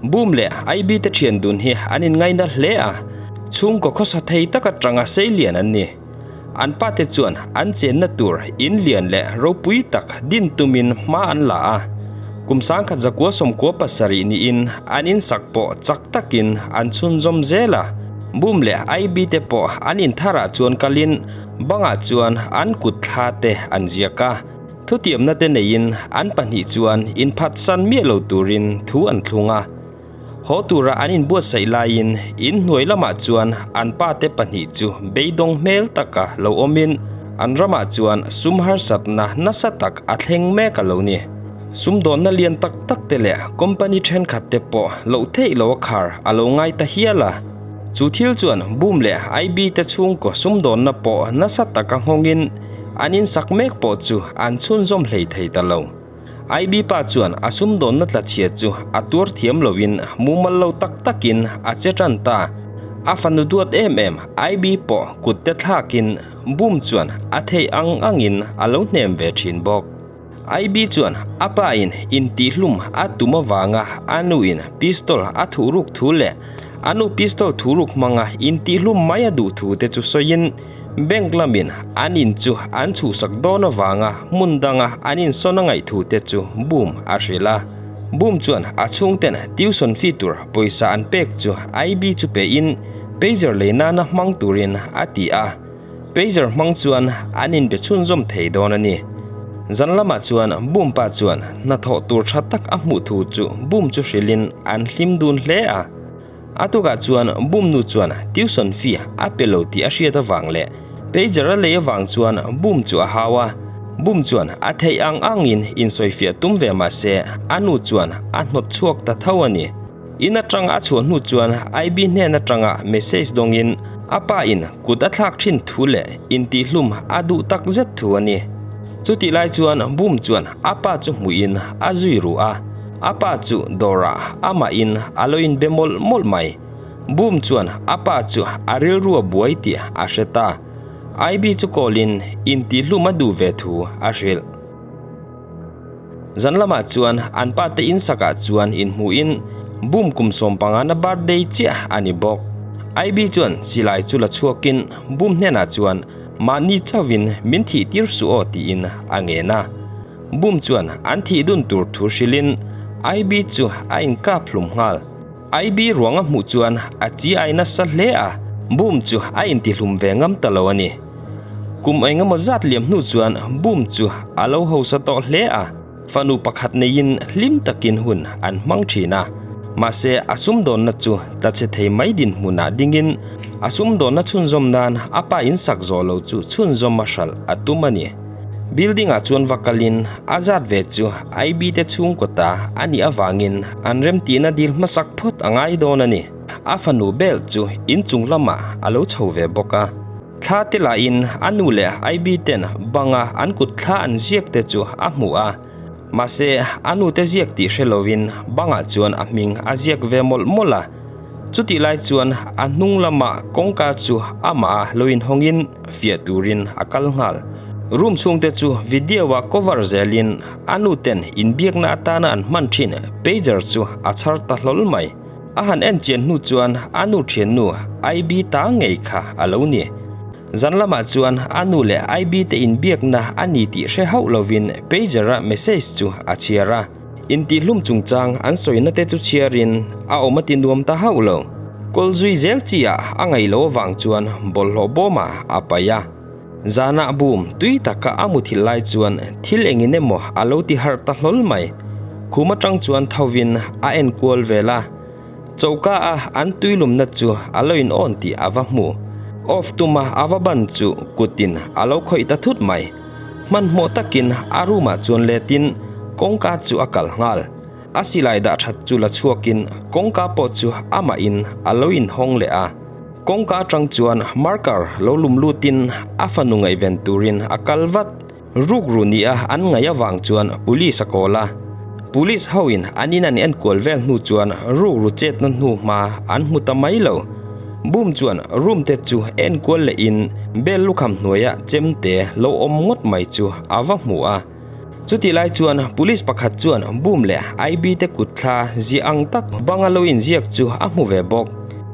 Boom leh IB te thian dun hi an inngaina hle a, chhungkaw khawsa thei tak atanga seilian an ni. An pate chuan an chenna tur in lian leh ropui tak din tumin hma an la a. Kum 1997 niin an insak pawh chak takin an chhunzawm zel a. Boom leh IB te pawh an intharah chuan kalin bangah chuan an kut thla te an ziak a. Thutiamna te neiin an pahnih chuan inphatsan miah lo turin thu an thlung a. Haw tura an inbuatsaih laiin in hnuai lamah chuan an pa te pahnih chu beidawng hmel taka lo awmin an ramah chuan sum harsatna nasa tak a thleng mek a lo ni. Sumdawnna lian tak tak te leh company thenkhat te pawh loh theih lo a khar a lo ngai ta hial a. Chu thil chuan Boom leh IB te chhungkaw sumdawnna pawh nasa taka nghawngin An insak mek pawh chu an chhunzawm hlei thei ta lo. IB pa chuan a sumdawnna tlachhia chu a tuar thiam loin mumal lo tak takin a che tan ta. A fanu duat em em IB pawh kut te thlakin Boom chuan a theih ang angin a lo hnem ve thin bawk. IB chuan a pa in intihhlum a tum avanga a nu in pistol a thuhruk thu leh a nu pistol thuhruk hmanga intihhlum mai a duh thu te chu sawiin bank lamin an in chu an chhuhsak dawn avanga hmun danga an insawn a ngaih thu te chu Boom a hrilh a. Boom chuan a chhungten tuition fee tur pawisa an pek chu IB chu pein pager lei nana hmang turin a ti a. Pager hmang chuan an inbe chhunzawm thei dawn a ni. Zan lamah chuan Boom pa chuan hnathawh tur tha tak a hmuh thu chu Boom chu hrilhin an hlim dun hle a. A tukah chuan Boom nu chuan tuition fee a pe lo tih a hriat avang leh pager a lei avang chuan Boom chu a hau a. Boom chuan a theih ang angin insawifiah tum ve mah se a nu chuan a hnawt chhuak ta tho a ni. In atanga a chhuah hnu chuan IB hnen atanga message dawngin a pa in kut a thlak thin thu leh intihhlum a duh tak zet thu a ni. Chutih lai chuan Boom chuan a pa chu hmuhin a zui ru a, a pa chu dawrah amah in a lo inbe mawlh mawlh mai. Boom chuan a pa chu a rilru a buai tih a hre ta. IB chu call in intihhlum a duh ve thu a hrilh. Zan lamah chuan an pa te insakah chuan inhmuhin Boom kum 15 na birthday chiah a ni bawk. IB chuan silai chu la chhuakin Boom hnenah chuan mahni chauhin min thih tir suh aw tiin a ngen a. Boom chuan an thih dun tur thu hrilhin IB chu a inkap hlum nghal. IB ruang a hmuh chuan a chi ai nasa hle a, Boom chu a intihlum ve ngam ta lo a ni. Kum engemaw zat liam hnu chuan Boom chu a lo hausa tawh hle a, fanu pakhat neiin hlim takin hun an hmang thin a. Mahse a sumdawnna chu tla chhe thei mai dinhmunah dingin a sumdawnna chhunzawm nan a pa insak zawh lo chu chhunzawm a hralh a tum a ni. Building ah chuan va kalin a zat ve chu IB te chhungkaw ta a nih avangin an remtihna dil hmasak phawt a ngai dawn a ni. A fanu bel chu inchung lamah a lo chho ve bawk a. Thla te lahin a nu leh IB ten banga an kut thla an ziak te chu a hmu a. Mahse a nu te ziak tih hre lovin bangah chuan a hming a ziak ve mawlh mawlh a. Chutih lai chuan a hnung lamah kawngka chu amah lo inhawngin fiah turin a kal nghal. Room chhungte chu video-a cover zelin a nu ten inbiakna atana an hman thin pager chu a chhar ta hlawl mai. A han en chian hnu chuan a nu thiannu IB ta ngei kha a lo ni. Zan lamah chuan a nu leh IB te inbiakna a ni tih hre hauh lovin pager-a message chu a chhiar a. Intihhlum chungchang an sawina te chu chhiarin a awm a ti nuam ta hauh lo. Kawl zui zel chi ah a ngaih loh avang chuan bawlhhlawh bawmah a paih a. Zanah bum tui taka a muthilh lai chuan thil engin emaw a lo ti harh ta hlawl mai. Khum atang chuan thovin a en kual vel a. Choka a an tuilumna chu a lo in awn tih a va hmu. Off tuma a va ban chu kutin a lo khawih ta thut mai. Hmanhmawh takin a room ah chuan letin kawngka chu a kal nghal. A silai dah that chu la chhuakin kawngka pawh chu amah in a lo inhawng leh a. Kawngka atang chuan marker lo lum lutin a fanu ngaihven turin a kal vat. Rukru nia an ngaih avang chuan police a call a. Police ho in an in an enkual vel hnu chuan rukru chetna hnu hma an hmu ta mai lo. Boom chuan room te chu enkual leh in bell lukham hnuaia chemte lo awm ngawt mai chu a va hmu a. Chutih lai chuan police pakhat chuan Boom leh IB te kut thla ziah ang tak banga lo inziak chu a hmu ve bawk.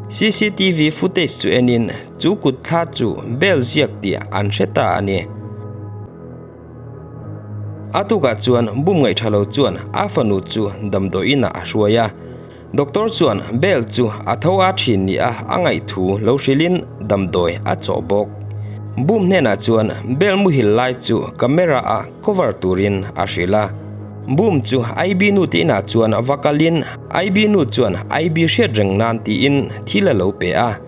Cctv footage chu enin chu kut thla chu Bell ziak tih an hre ta a ni. A tukah chuan Boom ngaihtha lo chuan a fanu chu damdawiinah a hruai a. Doctor chuan Bell chu a tho a thin ni a a ngaih thu lo hrilhin damdawi a chawh bawk. Boom hnenah chuan Bell muhil lai chu camera a cover turin a hrilh a. Boom chu IB nu te inah chuan va kalin IB nu chuan IB hriat reng nan tiin thil a lo pe a.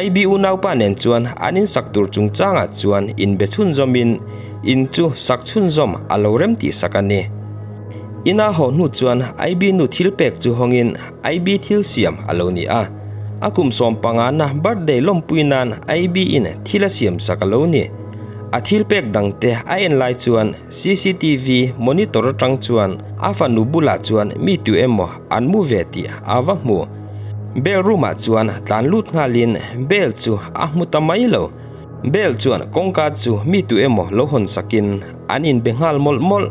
IB unaupa nen chuan an insak tur chungchangah chuan inbe chhunzawmin in chu sak chhunzawm a lo rem tih sak a ni. Ina haw hnu chuan IB nu thil pek chu hawngin IB thil siam a lo ni a. A kum 15 na birthday lawmpui nan IB in thil a siam sak a lo ni. A thil pek dangte a en lai chuan cctv monitor atang chuan a fanu bulah chuan mi tu emaw an mu ve tih a va hmu. Bell room ah chuan tlan lut nghalin Bell chu a hmu ta mai lo. Bell chuan kawngka chu mi tu emaw lo hawn sakin an inbe nghal mawlh mawlh.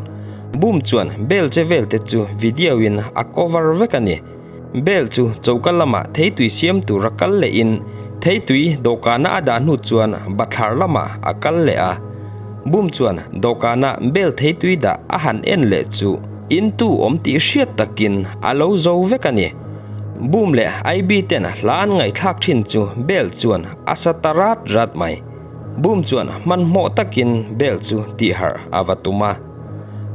Boom chuan Bell che vel te chu video in a cover vek a ni. Bell chu choka lamah theitui siam tura kal lehin theitui dawhkana a dah hnu chuan bathlar lamah a kal leh a. Boom chuan dawhkana Bell theitui dah a han en leh chu intu awm tih hriat takin a lo zo vek a ni. Boom leh IB ten hla an ngaihthlak thin chu Bell chuan a sa ta rat rat mai. Boom chuan hmanhmawh takin Bell chu tihharh a va tum a.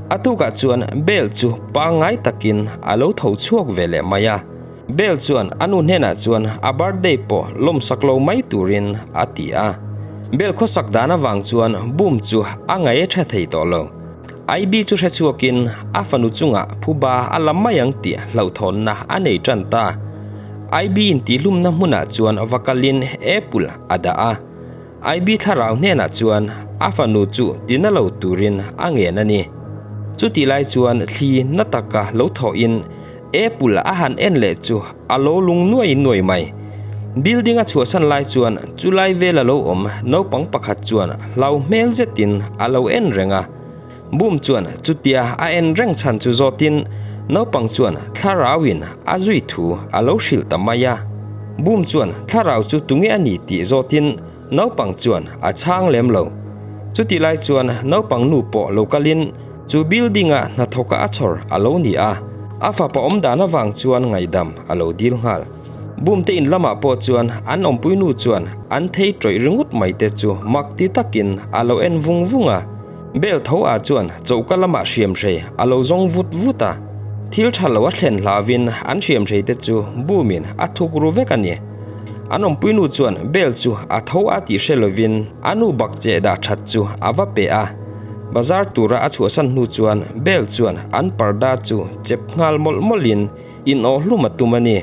A tukah chuan Bell chu pangngai takin a lo tho chhuak ve leh mai a. Bell chuan a nu hnenah chuan a birthday pawh lawmsak lo mai turin a ti a. Bell khawsak dan avang chuan Boom chu a ngaih a tha thei tawh lo. IB chu hre chhuakin a fanu chungah phuba a la mai ang tih hlauhthawnna a nei tan ta. IB intihhlumna hmunah chuan va kalin apple a dah a. IB thlarau hnenah chuan a fanu chu tina lo turin a ngen a ni. Chutih lai chuan thli na taka lo thawhin apple a han en leh chu a lo lung nuai nuai mai. Building a chhuahsan lai chuan chulai vel a lo awm naupang pakhat chuan hlau hmel zetin a lo en reng a. Boom chuan chutia a en reng chhan chu zawtin naupang chuan thlarauin a zui thu a lo hrilh ta mai a. Boom chuan thlarau chu tunge a ni tih zawtin naupang chuan a chhang lem lo. Chutih lai chuan naupang nu pawh lo kalin chu building-a hnathawka a chhawr a lo ni a, a fapa awm dan avang chuan ngaihdam a lo dil nghal. Boom te in lamah pawh chuan an awmpui nu chuan an thei tawih ringawt mai te chu mak ti takin a lo en vung vung a. Bell tho ah chuan choka lamah hriamhrei a lo zawng vut vut a, thil tha lo a thlen hlauhin an hriamhrei te chu boom in a thuk ru vek a ni. An awmpui nu chuan Bell chu a tho a tih hre lovin a nu bak cheh dah that chu a va pe a. Bazar tura a chhuahsan hnu chuan Bell chuan an parda chu chep nghal mawlh mawlhin in awh hlum a tum a ni.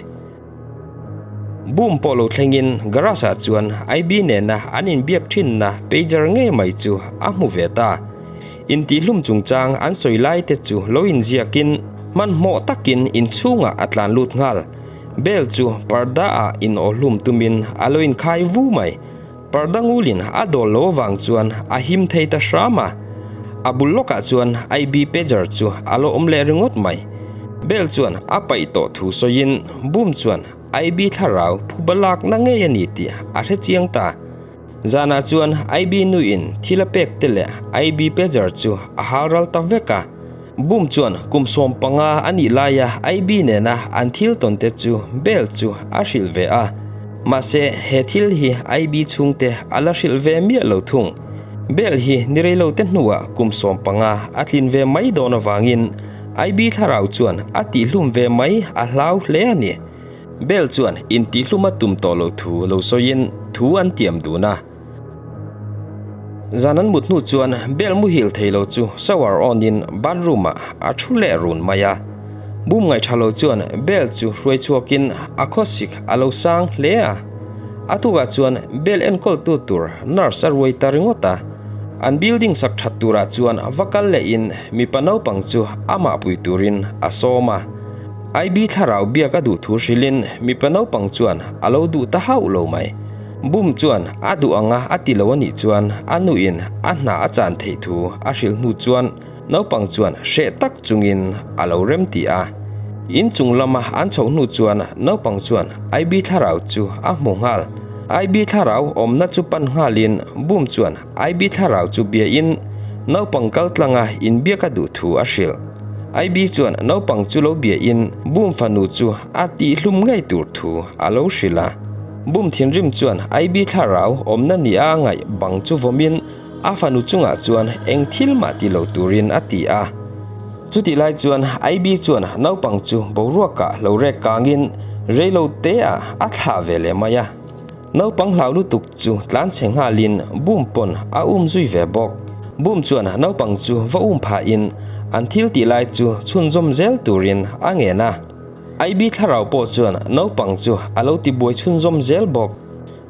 Boom pawh lo thlengin garage ah chuan IB nena an inbiak thinna pager ngei mai chu a hmu ve ta. Intihhlum chungchang an sawi lai te chu lo inziakin hmanhmawh takin inchhungah a tlan lut nghal. Bell chu parda ah inawhhlum tumin a lo inkhai vu mai. Parda ngulin a dawl lo avang chuan a him thei ta hram a, a bul lawkah chuan IB pager chu a lo awm leh ringawt mai. Bell chuan a paih tawh thu sawiin Boom chuan IB thlarau phuba lakna ngei a ni tih a hre chiang ta. Zanah chuan IB nuin thil a pek te leh IB pager chu a hal ral ta vek a. Boom chuan kum 15 a nih laia IB nena an thil tawn te chu Bell chu a hrilh ve a. Mahse, he thil hi IB chhungte a la hrilh ve miah lo thung. Bell hi ni reilo te hnuah kum 15 a tlin ve mai dawn avangin IB thlarau chuan a tihhlum ve mai a hlau hle a ni. Bell chuan intihhlum a tum tawh lo thu lo sawiin thu an tiam dun a. Zan an mut hnu chuan bell muhil thei lo chu shower on in bathroom ah a thu leh run mai a. Boom ngaih tha lo chuan bell chu hruai chhuak in a khawsik a lo sang hle a. A tukah chuan bell enkawl tu tur nurse a ruai ta ringawt a. An building sak that turah chuan va kal leh in mipa naupang chu amah pui turin a sawm a. IB thlarau biak a duh thu hrilhin mipa naupang chuan a lo duh ta hauh lo mai. Boom chuan a duh anga a ti lo a nih chuan a nuin a hna a chan theih thu a hrilh hnu chuan Naupang chuan hreh tak chungin a lo rem ti a. In chung lama an chhoh hnu chuan naupang chuan IB thlarau chu a hmu nghal. IB thlarau awmna chu pan nghalin Boom chuan IB thlarau chu biain naupang kal tlanga inbiak a duh thu a hrilh. IB chuan naupang chu lo biain Boom fanu chu a tihhlum ngei tur thu a lo hrilh a. Boom thinrim chuan IB thlarau awmna ni a ngaih bang chu vawmin A fanu chungah chuan eng thil mah ti lo turin a ti a. Chutih lai chuan IB chuan naupang chu boruakah lo rek kangin reilo teah a thlah ve leh mai a. Naupang hlau lutuk chu tlan chhe nghalin Boom pawn a um zui ve bawk. Boom chuan naupang chu va um phahin an thil tih lai chu chhunzawm zel turin a ngen a. IB thlarau pawh chuan naupang chu a lo tibuai chhunzawm zel bawk.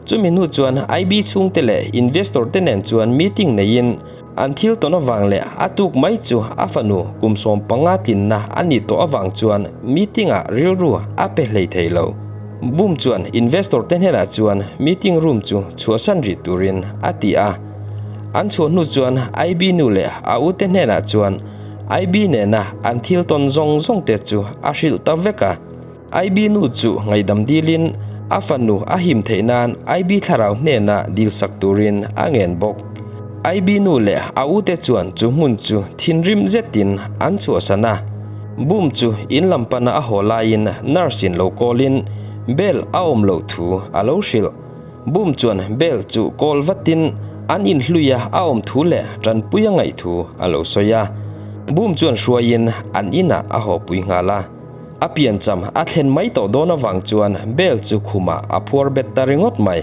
Chumi hnu chuan IB chhungte leh investor te nen chuan meeting neiin an thil tawn avang leh a tuk mai chu a fanu kum 15 tlinna a nih tawh avang chuan meeting ah rilru a pe hlei thei lo. Boom chuan investor te hnenah chuan meeting room chu chhuahsan rih turin a ti a. An chhuah hnu chuan IB nu leh a u te hnenah chuan IB nena an thil tawn zawng zawng te chu a hrilh ta vek a. IB nu chu ngaihdam dilin a fanu a him theih nan IB thlarau hnena dilsak turin a ngen bawk. IB nu leh a ute chuan chu hmun chu thinrim zetin an chhuahsan a. Boom chu in lam pana a haw laiin nurse in lo call-in Bell a awm loh thu a lo hrilh. Boom chuan Bell chu call vatin an inhluia a awm thu leh tanpui a ngaih thu a lo sawi a. Boom chuan hruaiin an inah a hawpui nghal a. A piancham a thlen mai tawh dawn avang chuan Bell chu khumah a phuar bet ta ringawt mai.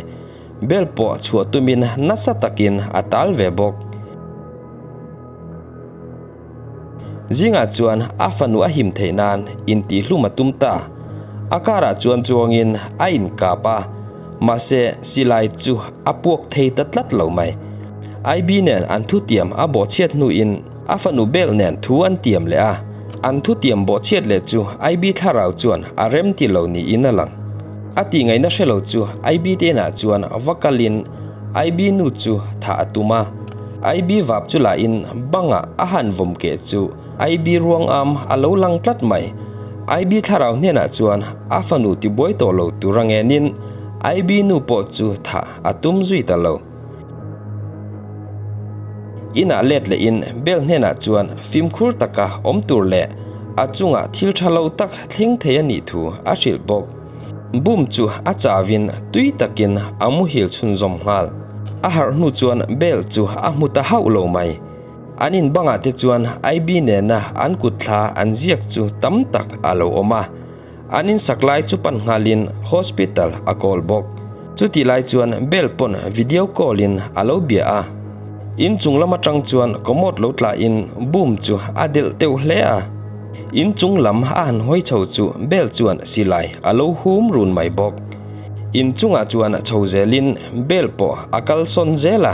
Bell pawh chhuah tumin nasa takin a tal ve bawk. Zingah chuan a fanu a him theih nan intihhlum a tum ta. A karah chuan chuangin a inkap a, mahse silai chu a puak thei ta tlat lo mai. IB nen an thutiam a bawhchhiat hnuin A fanu Bel nen thu an tiam leh a, an thu tiam bawhchhiat leh chu IB thlarau chuan a rem ti lo niin a lang. A tih ngaihna hre lo chu IB te inah chuan va kalin IB nu chu thah a tum a. IB vap chu lahin bangah a han vawm keh chu IB ruang am a lo lang tlat mai. IB thlarau hnenah chuan a fanu tibuai tawh lo tur a ngenin IB nu pawh chu thah a tum zui ta lo. Inah let lehin Bel hnenah chuan fimkhur taka awm tur leh a chungah thil tha lo tak thleng thei a nih thu a hrilh bawk. Boom chu a chauin tui takin a muhil chhunzawm nghal. A harh hnu chuan Bel chu a hmu ta hauh lo mai. An in bangah te chuan IB nena an kut thla an ziak chu tam tak a lo awm a. An insak lai chu pan nghalin hospital a call bawk. Chutih lai chuan Bell pawn video call in a lo bia a. In chung lam atang chuan commode lo tlahin boom chu a delh teuh hle a. In chung lam a han hawi chho chu Bell chuan silai a lo hum run mai bawk. In chungah chuan chho zelin Bell pawh a kal sawn zel a.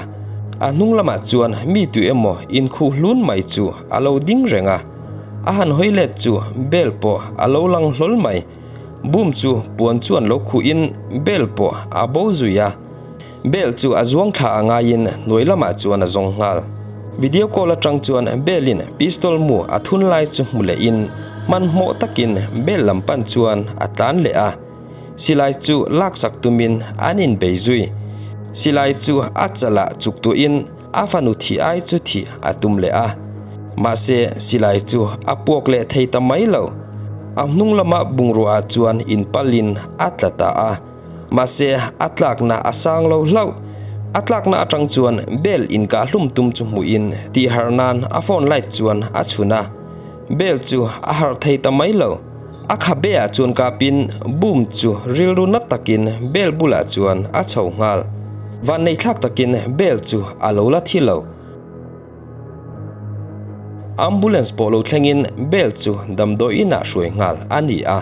A hnung lamah chuan mi tu emaw inkhuh hlun mai chu a lo ding reng a. A han hawi let chu bel pawh a lo lang hlawl mai. Boom chu puan chuan lo khuhin bel pawh a bo zui a. Bel chu a zuang thla a ngaiin hnuai lamah chuan a zawng nghal. Video call atang chuan Bell-in pistol mu a thun lai chu hmu lehin hmanhmawh takin Bell lam pan chuan a tlan leh a. Silai chu laksak tumin an inbei zui. Silai chu a chalah chuk tuahin A fanu thih ai chu thih a tum leh a, mahse silai chu a puak leh thei ta mai lo. A hnung lama bungrua ah chuan inpalin a tla ta a, mahse a tlakna a sang lo hlauh. A tlakna atang chuan bell inkah hlum tum chu hmuhin tih harh nan a phone light chuan a chhun a, bell chu a harh thei ta mai lo. A khabe ah chuan kapin boom chu rilru na takin bell bulah chuan a chho nghal. Vannei thlak takin bell chu a lo la thi lo. Ambulance pawh lo thlengin bell chu damdawi inah hruai nghal a ni a.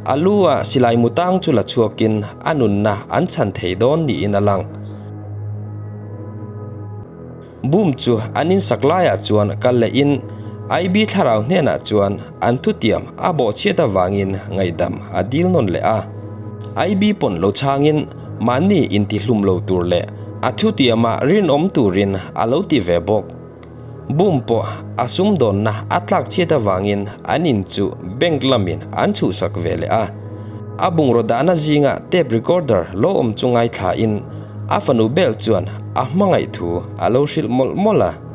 A lu ah silai mu tang chu la chhuakin a nunna an chhan thei dawn niin a lang. Boom chu an insak laiah chuan kal lehin IB thlarau hnenah chuan an thutiam a bawhchhiat avangin ngaihdam a dil nawn leh a. IB pawn lo chhangin mahni intihlum lo tur leh a thutiamah rinawm turin a lo ti ve bawk. Boom pawh a sumdawnna a tlak chhiat avangin an in chu bank lamin an chhuhsak ve leh a. A bungraw dahna zinga tape recorder lo awm chu ngaithlain a fanu Belle chuan a hmangaih thu a lo hrilh mawlh mawlh a.